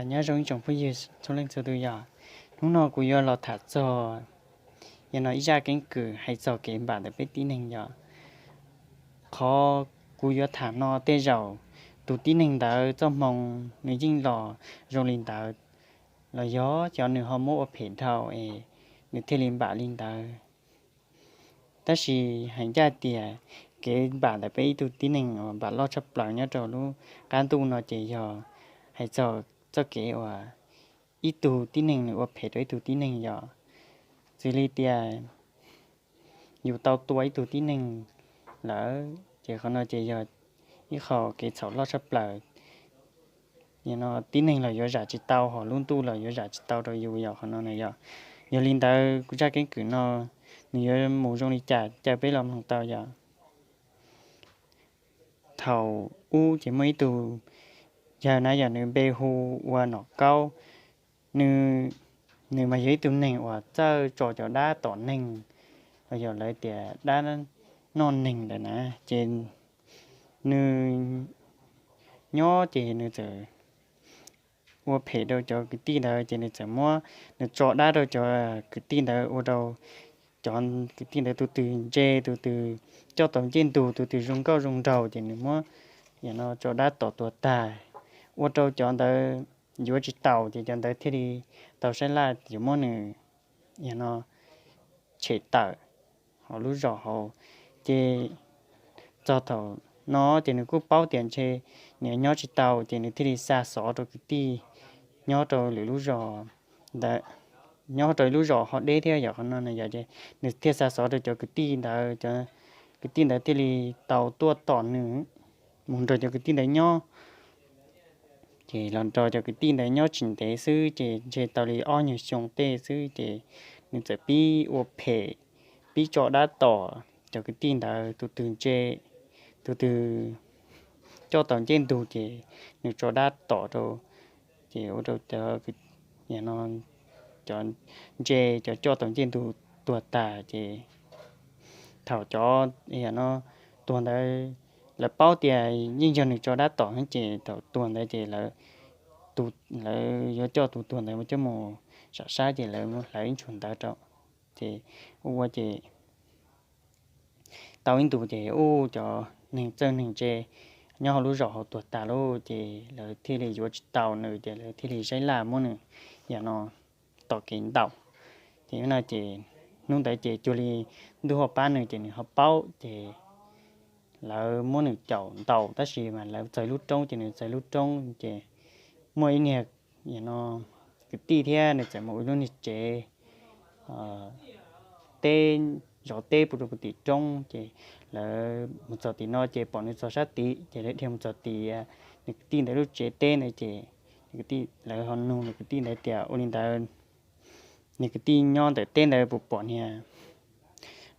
Nyob zoo ib tsoom phooj ywg txhua leej txhua tus yom. Hnub no kuv yuav los tham txog, yog no ib zaj keeb kwm hais txog kev npam ntawm peb tib neeg yom. Qhov kuv yuav tham no tej zaum tus tib neeg ntawd txoj hmoo nws yeej los zoo li ntawd, los yog xyov nws ho muab ua phem dhau es nws thiaj li npam li ntawd. Tab sis hais ncaj tias kev npam ntawm peb ib tug tib neeg uas npam loj tshaj plaws nyob rau lub qab ntuj no ces yog hais txog txoj kev uas ib tug tib neeg nws ua phem rau ib tug tib neeg yom. Xws li tias yus tau tua ib tug tib neeg lawm ces qhov no ces yog ib qho kev txhaum loj tshaj plaws. Yog no tib neeg los yuav zam tsis tau, ho lub ntuj los yuav zam tsis tau rau yus yog qhov no na yom. Yog li ntawd kuv zaj keeb kwm no nws yuav mus zoo li cas caw peb los mloog tau yom. Thaum ub ces muaj ib tug yawg na yom, nws npe hu ua Nom Kaub. Nws, nws mas yog ib tug neeg uas txawj tso cov dab tom neeg, los yog lawv tias dab noj neeg ntawd na. Ces nws nyob ces nws txawm ua phem rau cov kwv tij ntawd, ces nws txawm muab, nws tso dab rau cov kwv tij ntawd, ua rau cov kwv tij ntawd tus twg ntse, tus twg coj tau ncej ntug, tus twg zoo nkauj zoo nraug, ces nws muab, yog no tso dab tom tuag tag, ua rau cov ntawd yuav tsis taus, ces cov ntawd thiaj li tau saib laj yuav muab nws, yog no tshem tawm hauv lub zos hauv. Ces txog thaum no ces nws kuj paub tias ntshe nws nyob tsis tau, ces nws thiaj li xa xov rau kwv tij nyob rau lwm lub zos ntawd, nyob rau lub zos ho deb thiab yom. Qhov no yog ces nws thiaj xa xov rau cov kwv tij ntawd, cov kwv tij ntawd thiaj li tau tuaj tom nws mus nrog cov kwv tij ntawd nyob. Ces los nrog cov kwv tij ntawd nyob tsis ntev xwb, ces ntshe tau li ob nyuag xyoo tej xwb, ces nws txawm pib ua phem, pib tso dab tom cov kwv tij ntawd, tus twg ntse, tus twg coj tau ncej ntug ces nws tso dab tom rau, ces ua rau cov, no, cov ntse, cov coj tau ncej ntug tuag tas. Ces thaum cov, no, tuag ntawd, lawv paub tias yeej yog nws tso dab tom, ces thaum tuag ntawd ces lawv, lawv yuav coj tus tuag ntawd coj mus sam sab, ces lawv hlawv ib ntshuas ntawv rau, ces ua ua ces tau ib ntus ces ua cov neeg txawj neeg ntse nyob hauv lub zos hauv tuag tas lawm, ces lawv thiaj li yuav tsis tau nws, ces lawv thiaj li saib laj muab nws, yog no, tom kev ntaus. Ces no ces hnub ntawd ces cuag li ntuj ho pab nws, ces nws ho paub, ces lawv muab nws caum ntaus, tab sis mas lawv txog lub roob, ces nws txog lub roob ces muaj ib niag, no, kwv tij thiab nws txawm mus ua lub niag tsev teb, zov teb pub rau puag tim roob, ces lawv mus txog tim no ces pom nws txog sab tid, ces lawv dhia mus txog tim nws kwv tij ntawd lub tsev teb ntawd, ces nws kwv tij, lawv ho nug nws kwv tij ntawd tias ua li ntawd, nws kwv tij nyob ntawm teb ntawd puas pom niag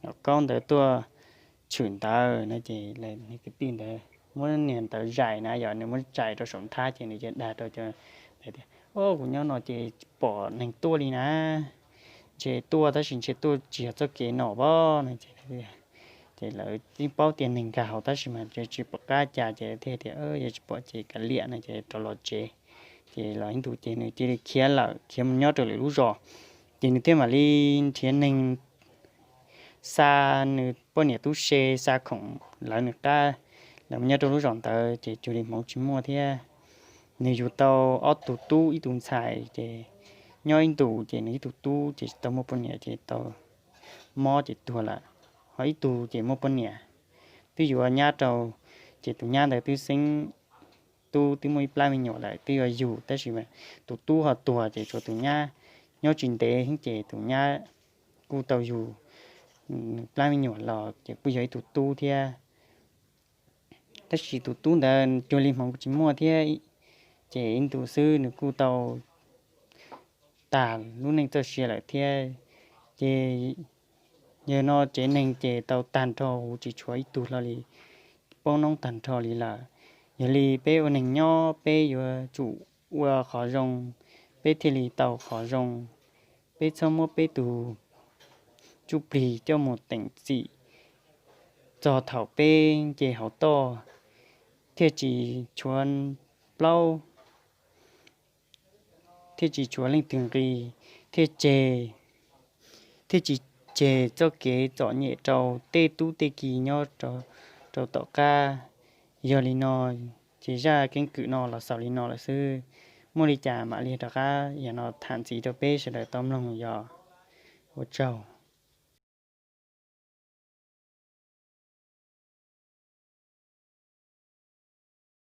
Nom Kaub ntawd tuaj tshwm ntawd no, ces nws kwv tij ntawd muab niag ntawd zais na, yog nws muab zais rau saum nthab, ces nws cia dag rau cov ntawd tias, Au, kuv nyob no ces tsis pom neeg tuaj li na, ntshe tuaj tab sis ntshe tuaj tsis yog txoj kev no pab no. Ces lawv yeej paub tias neeg nkag hauv tab sis mas tsis pom qab cas, ces thiaj tias, Yog tsis pom ces kav liam no, ces rov los tsev. Ces los ib ntus ces nws cia li khiav lawm, khiav mus nyob rau lwm lub zos. Ces nws thiaj mam li nrhiav neeg xa nws poj niam tub se, xa khoom lawv nws qab, lawv mus nyob rau lub zos ntawd, ces cuag li hmoov tsis muaj thiab. Nws yug tau ob tug tub ib tug ntxhais, ces nyob ib ntus ces nws ib tug tub ces tsis tau muaj poj niam, ces tau mob ces tuag lawm. Ho ib tug ces muaj poj niam, twb yuav nyab rau, ces tus nyab ntawd twb xeeb tub, twb muaj ib plab me nyuam lawm, twb yuav yug, tab sis mas tus tub ho tuag, ces tshuav tus nyab nyob tsis ntev, ces tus nyab kuj tau yug plab me nyuam los, ces kuj yog ib tug tub thiab. Tab sis tus tub ntawd cuag li hmoov tsis muaj thiab, ces ib ntus xwb nws kuj tau tag lub neej txoj sia lawm thiab. Ces yog no tsev neeg ces tau tag nrho huv, tsis tshuav ib tug hlo li, poob noob tag nrho li lawm. Yog li peb ua neeg nyob peb yuav tsum ua qhov zoo, peb thiaj li tau qhov zoo. Peb txhob muab peb tus ntsuj plig coj mus teem txim txog thaum peb nce hauv toj, thiaj tsis tshuav plaub thiaj tsis tshuav leej twg nqi, thiaj tseg, thiaj tsis tseg txoj kev txom nyem rau tej tub tej ki nyob rau tom qab. Yog li no, ces zaj keeb kwm no los xaus li no lawm xwb. Muaj li cas mam li rov qab yam no tham ntxiv rau peb sawv daws tau mloog yog. Ua tsaug.